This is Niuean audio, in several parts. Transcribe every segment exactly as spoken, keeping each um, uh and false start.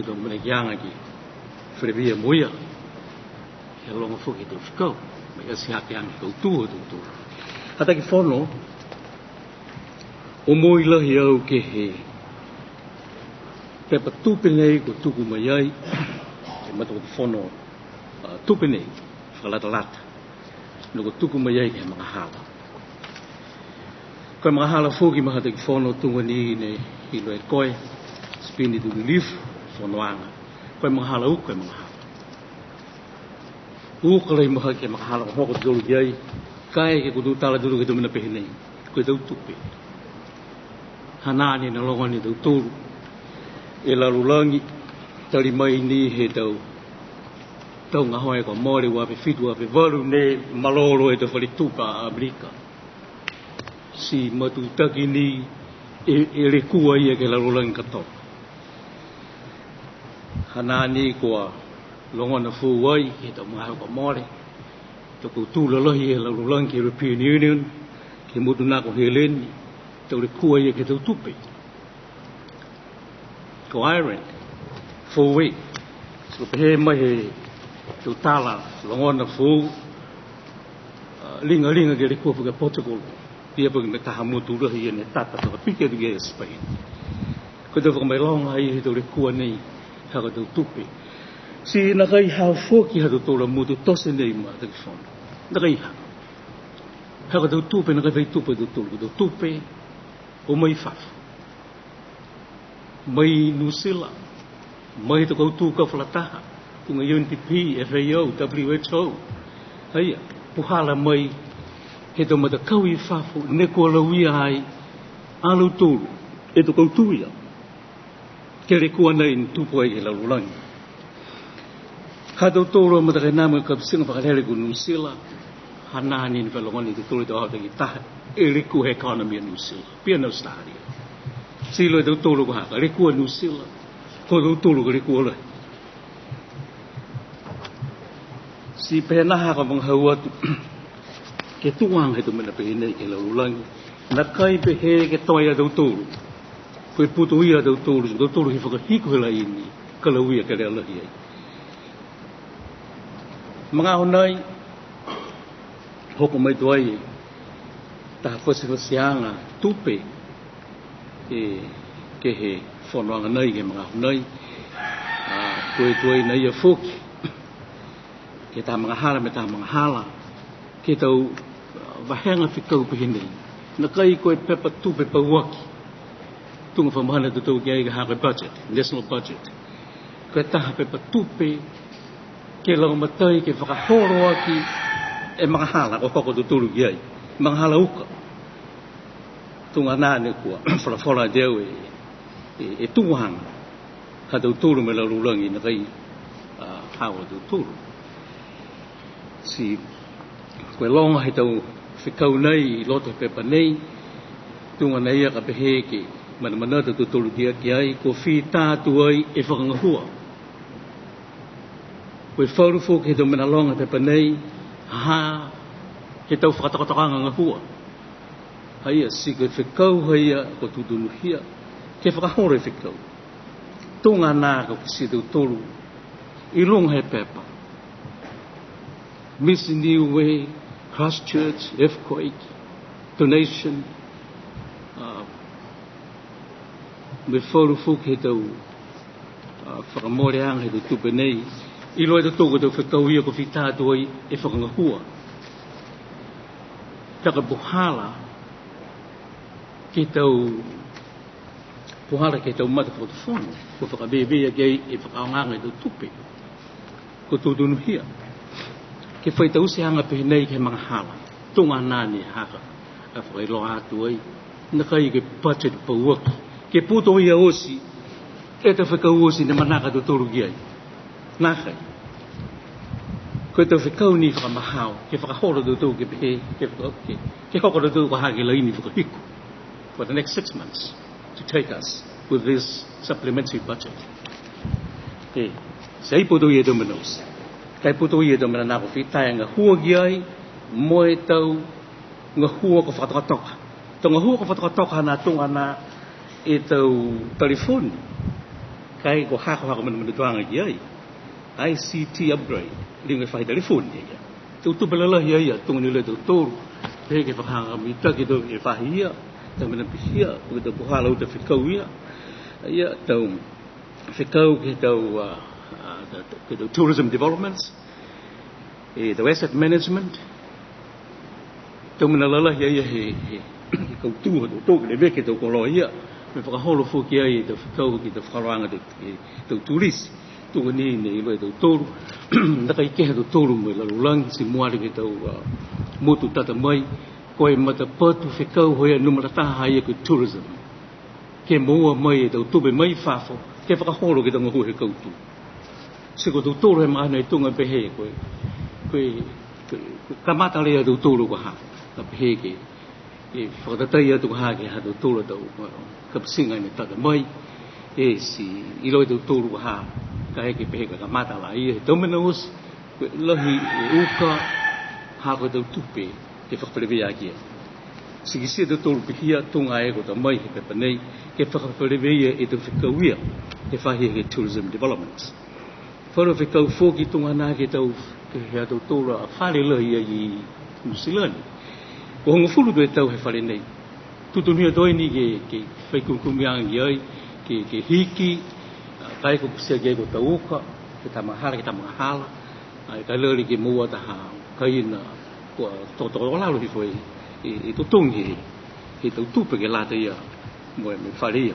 Tau mena ki aga ke feleveia mo ia. Ke loga foki e tau fekau. Mo e ati hake aga ke kautū a tautolu. Hataki Fono, omoi lahi au ke he pepa tupe nei kua tuku mai ai ke he Matakau Fono, a, tupe nei, fakalatalata. Ne kua tuku mai ai ke he magahala. Ko e magahala foki ma Hataki Fono, tuga ni ne iloa e koe, Sipini Tunulifu, fonoaga. Ko e magahala uka e magahala. Uka lahi mahaki e magahala kua hoko a tautolu ki ai, kaeke kua tau tala a tautolu ke he tau mena pehē nei. Ko e tau tupe. Hanā ni ne logona e tautolu e lalolagi, tali mai ni he tau, tau gahua kua mole, ua afe fitu, ua afe valu, ne malolo e tau fale tupe a Amerika. Ti matutaki ni e, e lekua ia ke he lalolagi katoa. Hanā ni kua logona foou ai ke he tau magaaho kua mole, tau kautū lalahi he lalolagi, ke he European Union, ke he motu nā ko Heleni, tau lekua ia ke he tau tupe. Ko Ireland, foou e. Ti ko e pehē mai he tau tala logona foou, a, ligaliga ke lekua foki a Portugal. Pihia foki mo e taha motu lahi ia ne tata fakapiki atu ki ai a Spain. Ko e tau fakamailoga ia he tau lekua nei, ha ko e tau tupe. Ti nākai hao foki ha tautolu a motu tote nei ma Hataki Fono. Nākai hao. Ha ko e tau tupe, nākai fai tupe a tautolu, ko e tau tupe o mai fafo. Mai Niu Silani, mai he tau kautū kau fakalataha, tuga U N D P, F A O, W H O. Haia, puhala mai he tau matakau i fafo, ne kua lauia ai a lautolu e tau kautū ia. Ke he lekua nei ne tupu ai ke he lalolagi. Ha tautolu a matakainaga mo e kapitiga fakalele ko Niu Silani, hanā ni ne fa logona e tautolu he tau aho takitaha e lekua he economy a Niu Silani. Pihia ni Australia. Ti iloa e tautolu ko e ha, ka lekua Niu Silani, ko tautolu ka lekua lahi. Ti pehē nā ha ko e vagahau atu ke tuaga he tau mena pehē nei ke he lalolagi. Nākai pehē ke toe a tautolu. Ko e putoia a tautolu, ti ko tautolu he fakahiku he laini, ka lauia ke lea lahi ai. Magaaho nai, hoko mai tuai e taha fatifatiaga tupe, e, ke he fonoaga nei, ke he magaaho nai. A, ko e tuai nā ia foki ke he taha magahala mo e taha magahala, ke he tau, a, vahega fekau pehē nei. Nākai ko e pepa tupe pauaki. Tuga fakamahani a tautolu ki ai ka ha ko e budget, national budget. Ko e taha pepa tupe ke lagomatai, ke fakaholo aki e magahala kua hoko a tautolu ki ai. Magahala uka. Tuga nā ne kua folafola atu e, e, e tuaga ha tautolu mo e lalolagi, nākai, a, hao a tautolu. Ti ko e loga he tau fekau nei i loto he pepa nei, tuga nā ia ka pehē ke manamanatu a tautolu ki ai, kua fita atu ai e fakagahua. Ko e falu foki he tau mena loga he pepa nei, ha ha he tau fakatokatokaga gahua. Haia, ti ko e fekau haia kua tutunuhia ke fakaholo e fekau. Tuga nā ka kitia e tautolu i luga he pepa. Miss Niue, Christchurch, earthquake, donation, a, mo e falu foki he tau, a, fakamoleaga he tau tupe nei. Iloa e tautolu ko e tau fekau ia kua fita atu ai e fakagahua. Ka e puhala ke he tau, puhala ke he tau matafakatufono, kua fakaveveia ki ai e fakaaogaaga he tau tupe kua tutunuhia. Ke fai tauteaga pehē nei ke he magahala. Tuga nā ne haka a fakailoa atu ai, nākai ko e budget pauaki. Ke putoia oti e tau fekau oti ne manako a tautolu ki ai. Nākai. Ko e tau fekau ni fakamahao, ke fakaholo a tautolu ke pehē, ke, ke, ke hoko a tautolu ko e ha ke laini fakahiku for the next six months to take us with this supplementary budget. E, ti ai putoia e tau mena oti. Ka e putoia e tau mena nā kua fita e gahua ki ai, mo e tau gahua kua fakatokatoka. Tau gahua kua fakatokatoka nā tuga nā e tau telefoni. Ka e kua hako haaku manamanatuaga ki ai. I C T upgrade, liga e faahi telefoni ia. Tau tupe lalahi ia, tuga ni a tautolu. Pehē ke fakahagahaga mitaki e tau e faahi ia, tau mena pihia, ko e tau puhala uta fekau ia. Ia, tau fekau ke he tau, a, a, ke he tau tourism developments. E tau asset management. Tau mena lalahi ia he, he, he kautū ha tautolu ke leveki e tau koloa ia. Mo e fakaholo foki ai e tau fekau ke he tau fakaholoaga he tau, he tau tulisi. Tuga ni ne iloa e tautolu. Nākai kehe a tautolu mo e lalolagi, ti mua atu ke he tau, a, motu tata mai. Ko e matapatu fekau ha ia numera taha ia ko e tourism. Ke moua mai e tau tupe mai fafo, ke fakaholo ke he tau gahua he kautū. Ti ko tautolu he magaaho nei tuga pehē, ko e, ko e, ko e, ko e kamata lā ia tautolu ko e ha, ka pehē ke, ke fakatatai atu ko e ha ke he ha tautolu a tau, a, kapitiga ne tata mai, e ti iloa e tautolu ko e ha, ka e ke pehē ka kamata lā ia, he tau mena oti, ko e lahi e uka, ha ko e tau tupe, ke fakafeleveia aki e. Ti kitia e tautolu pihia tuga e kua ta mai he pepa nei, ke fakafeleveia e tau fekau ia, he faahi he tourism development. Falu fekau foki tuga nā ke he tau, ke he ha tautolu a fale lahi ia i Niu Silani. Kua hogofulu e tau he fale nei. Tutunuhia tuai ni ke, ke fai kumikumiaga ki ai, ke, ke hiki, a, ka e kua kitia ke he tau uka, ke he tau magahala, ke he tau magahala. Ai, ka e lali ke moua taha kaina kua tokotoko lalo hifo e, e, e totogi he, he tau tupe ke lata ia mo e, mo e fale ia.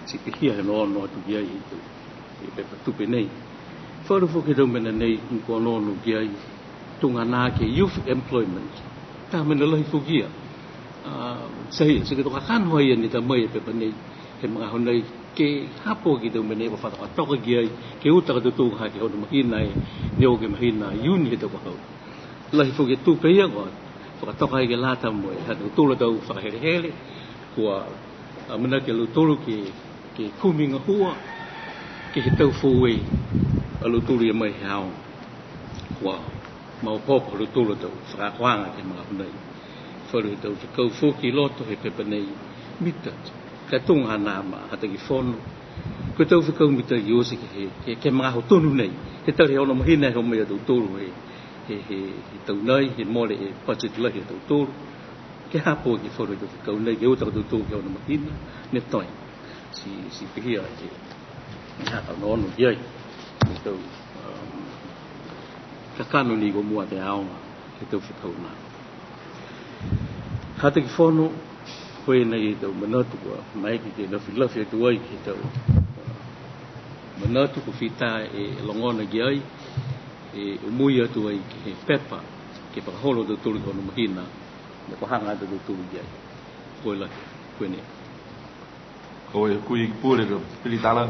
Ti pihia he onoono atu ki ai e tau, e pepa tupe nei. Falu foki he tau mena nei, kua onoono ki ai, tuga nā ke youth employment. Taha mena lahi foki ia. A, ti, ti ke toka kakano ai ne ta mai e pepa nei, he magaaho nei, ke ha po ke tau mena kua fakatokatoka ki ai, ke uta ka tautolu ha ke he ono mahina e, ne o ke he mahina Iuni he tau ka hau. Lahi foki e tupe ia kua fakatoka ai ke lata mo e ha tautolu a tau fakahelehele, kua, a, amanaki a lautolu ke, ke kumi gahua, ke he tau foou a lautolu ia mai he aoga. Kua maopoopo ha lautolu a tau fakaakoaga ke he magaaho nei. Falu he tau fekau foki i loto he pepa nei, mita, ka e tuga nā ma Hataki Fono. Ko e tau fekau mitaki oti ke he, ke, ke he magaaho tonu nei. He tali he ono mahina he o mai a tautolu he, he, he, he tau nei, he mole e budget lahi a tautolu. Ke ha po ke falu he tau fekau nei, ke uta ka tautolu ke he ono mahina, ne toe. Ti, ti pihia ke, ne ha ka onoono ki ai. Ko e tau, um, kakano ni kua mua atu e aoga, ke he tau fekau nā. Hataki Fono, ko e nai e tau manatu kua maeke ke lafilafi atu ai ke he tau, uh, manatu kua fita e logona ki ai, e omoi atu ai ke he pepa, ke fakaholo a tautolu ke he ono mahina, mo e kua haga atu a tautolu ki ai. Ko e lahi, ko e nei. Ko e Kui Pule ko Pilitala.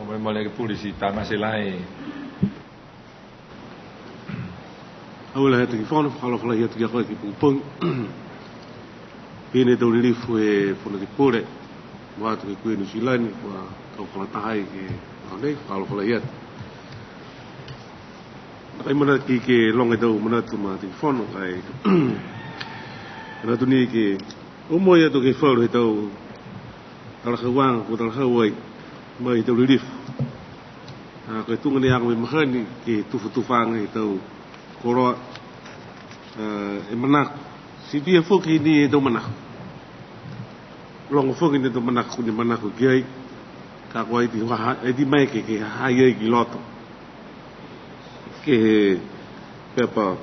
Ko e mole ke pule ti tamate lahi. Au e lahi atu ki fono, fakaalofa lahi atu ki a koe ke he pogipogi. Pihia e tau lilifu he Fono Ekepule, mua atu ke he Kui Niu Silani, kua tau fakalataha ai ke he aho nei, fakaalofa lahi atu. Nākai manako ke loga e tau manatu ma Hataki Fono, ka e manatu ni ke omoi atu ke he falu he tau talahauaga, kua talahau ai, mai he tau lilifu. A, ko e tuga ni akoa e mahani, ke tufatufaga he tau koloa, a, e manako. Ti pihia foki ni e tau manako. Loga foki ni e tau manako, ne manako ki ai. Ka kua ai ti ha, ai ti maeke ke, ke ha ha i ai ki loto. Ke he pepa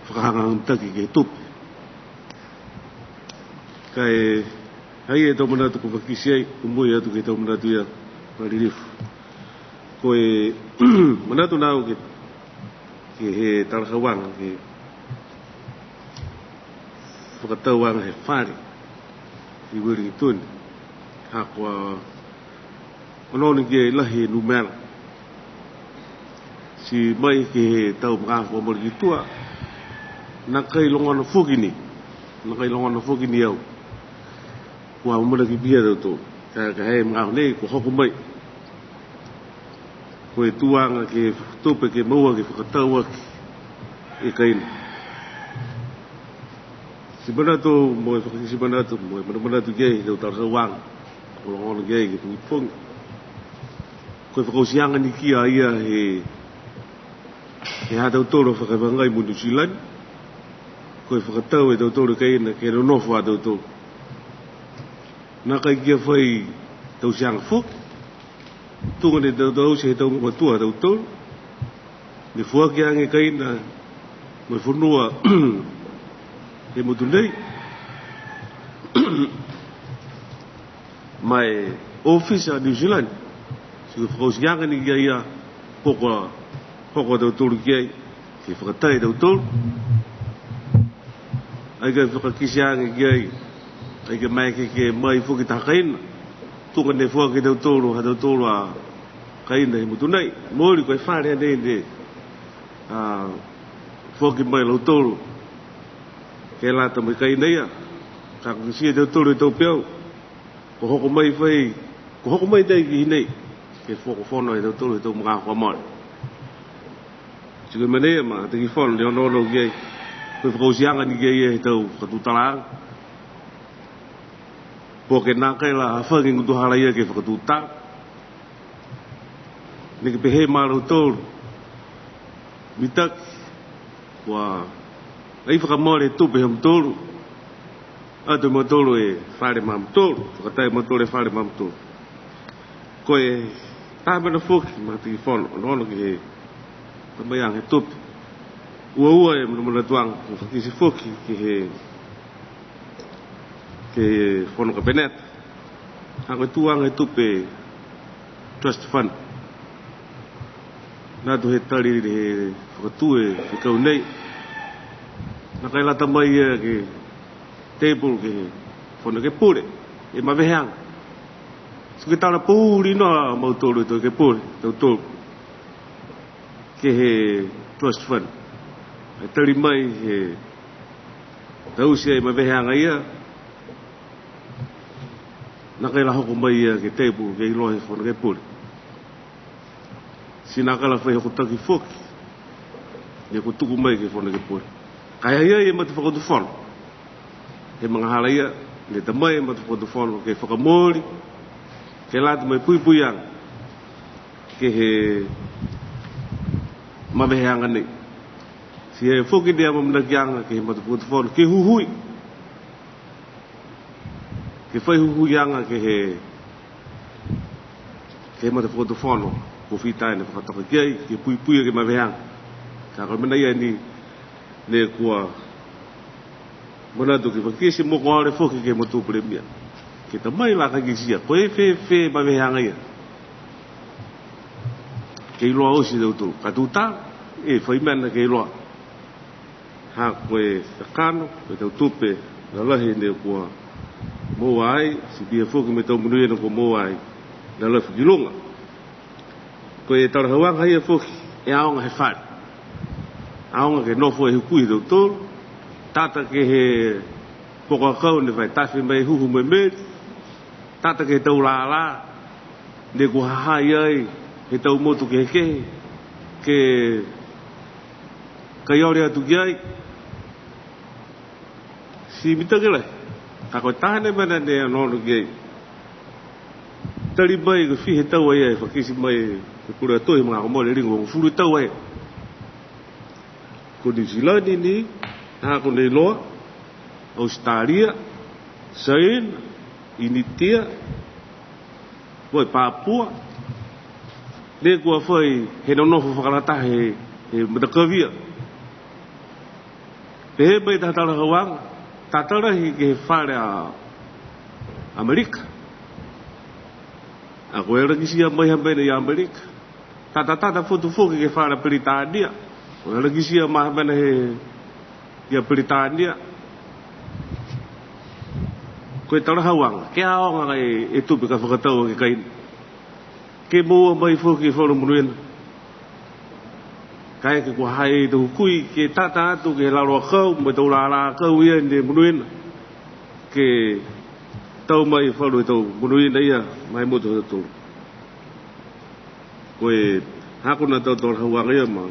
fakahagahaga mitaki ke he tupe. Ka e, ha i ai e tau manatu kua fakakite ai, kua omoi atu ke he tau manatu ia, ma lilifu. Ko e manatu nā au ke, ke he talahauaga, ke he fakatauaga he fale, i Wellington, ha kua onoono ki ai lahi e numela. Ti mai ke he tau magaaho kua mole ki tua, nākai logona foki ni, nākai logona foki ni au. Kua amanaki pihia a tautolu. Ka, ka e he magaaho nei, kua hoko mai. Ko e tuaga ke tupe ke moua ke fakatau aki e kaina. Ti manatu mo e fakakite manatu mo e manamanatu ki ai he tau talahauaga. Ko e onoono ki ai ke pogipogi. Ko e fakaotiaga ni ki a ia he, he ha tautolu a fakavaheagai mo Niu Silani. Ko e fakatau e tautolu e kaina ke nonofo a tautolu. Nākai kia fai tauteaga foki. Tuga ne taute he tau mamatua ha tautolu. Ne foaki age kaina mo e fonua he motu nei. Ma e ofisa Niu Silani. Ti ko e fakaotiaga ni ki a ia, hoko a, hoko a tautolu ki ai. Ke fakatau e tautolu. Ai ka fakakite age ki ai. Ai ka maeke ke mai foki taha kaina. Tuga ne foaki e tautolu, ha tautolu a kaina he motu nei. Mooli ko e fale nei ne, a, foaki mai lautolu. Ke lata mo e kaina ia. Ka ko e kitia e tautolu e tau peau. Ko hoko mai fai, ko hoko mai nei ki hinei. Ke foki fono e tautolu e tau magaaho kua mole. Ti ko e mena ia ma Takifono ne onoono ki ai. Ko e fakaotiaga ni ki ai he tau fakatutalaaga. Po ke nākai la hafagi e gutuhala ia ke fakatutala. Neke pehē ma lautolu. Mitaki, kua ai fakamole e tupe ha mutolu. Ato e mautolu e fale ma mutolu, fakatau e mautolu e fale ma mutolu. Ko e taha mena foki ma Takifono, onoono ke he tamaiaga he tupe. Uaua e manamanatuaga, ko e fakakite foki ke he, ke he fono kapeneta. Ha ko e tuaga he tupe trust fund. Nākai he tali he fakatū e fekau nei. Nākai lata mai ia ke table ke he fono ekepule. E maveheaga. Ti ko e tala pouli noa a mautolu e tau ekepule, tautolu. Ke he trust fund. E tali mai he taute e maveheaga ia. Nākai la hoko mai ia ke table ke iloa he fono ekepule. Ti nākai la fai hokotaki foki. Ne kua tuku mai ke he fono ekepule. Ka e ha ha i ai e matafakatufono. He magahala ia, ne ta mai e matafakatufono, ke fakamooli, ke lata mo e puipuiaga. Ke he maveheaga nei. Ti he foki ni e amaamanakiaga, ke he matafakatufono, ke huhui. Ke fai huhuiaga ke he, ke he matafakatufono, kua fita ne fakatoka ki ai, ke puipui ke maveheaga. Ka ko e mena ia ni, ne kua manatu ke fakakite mo kua ole foki ke he matua Palemia. Ke ta mai la ka kitia, ko e fēfē maveheaga ia. Ke iloa oti e tautolu, ka tutala, e fai mena ke iloa. Ha ko e kakano, ko e tau tupe lalahi ne kua moua ai, ti pihia foki mo e tau monuina kua moua ai, lalafi ki luga. Ko e talahauaga ia foki, e aoga he fale. Aoga ke nofo e hukui he tautolu, tata ke he poko akau ne fai tafe mai huhu mo e meli, tata ke he tau lālā, ne kua ha ha i ai, he tau motu kehekehe, ke kai ole atu ki ai. Ti mitaki lahi, ka ko e taha ni e mena ne onoono ki ai. Tali mai ko e fiha e tau a ia, e fakakite mai, he pule a tohi, magaaho kua mole, liga hogofulu e tau a ia. Ko Niu Silani ni, ha ko e nei loa, Ausetalia, Saina, Initia, ko e Papua, ne kua fai he nonofo fakalataha he, he matakavi ia. Pehē mai taha talahauaga, tata lahi ke he fale a Amelika. A ko e la kitia mai ha mena i Amelika. Tata, tata foki ke he fale a Peritania. Ko e la kitia mai ha mena he, ia Peritania. Ko e talahauaga, ke aoga e, e tupe ka fakatau ke kaina. Ke moua mai foki e falu monuina. Kaeke kua ha ha i ai e tau hukui, ke tata atu ke he lalo akau, mo e tau lālā akau ia ne monuina. Ke tau mai e falu he tau monuina ia, ma e motu ha tautolu. Ko e Ha ko e tau talahauaga ia ma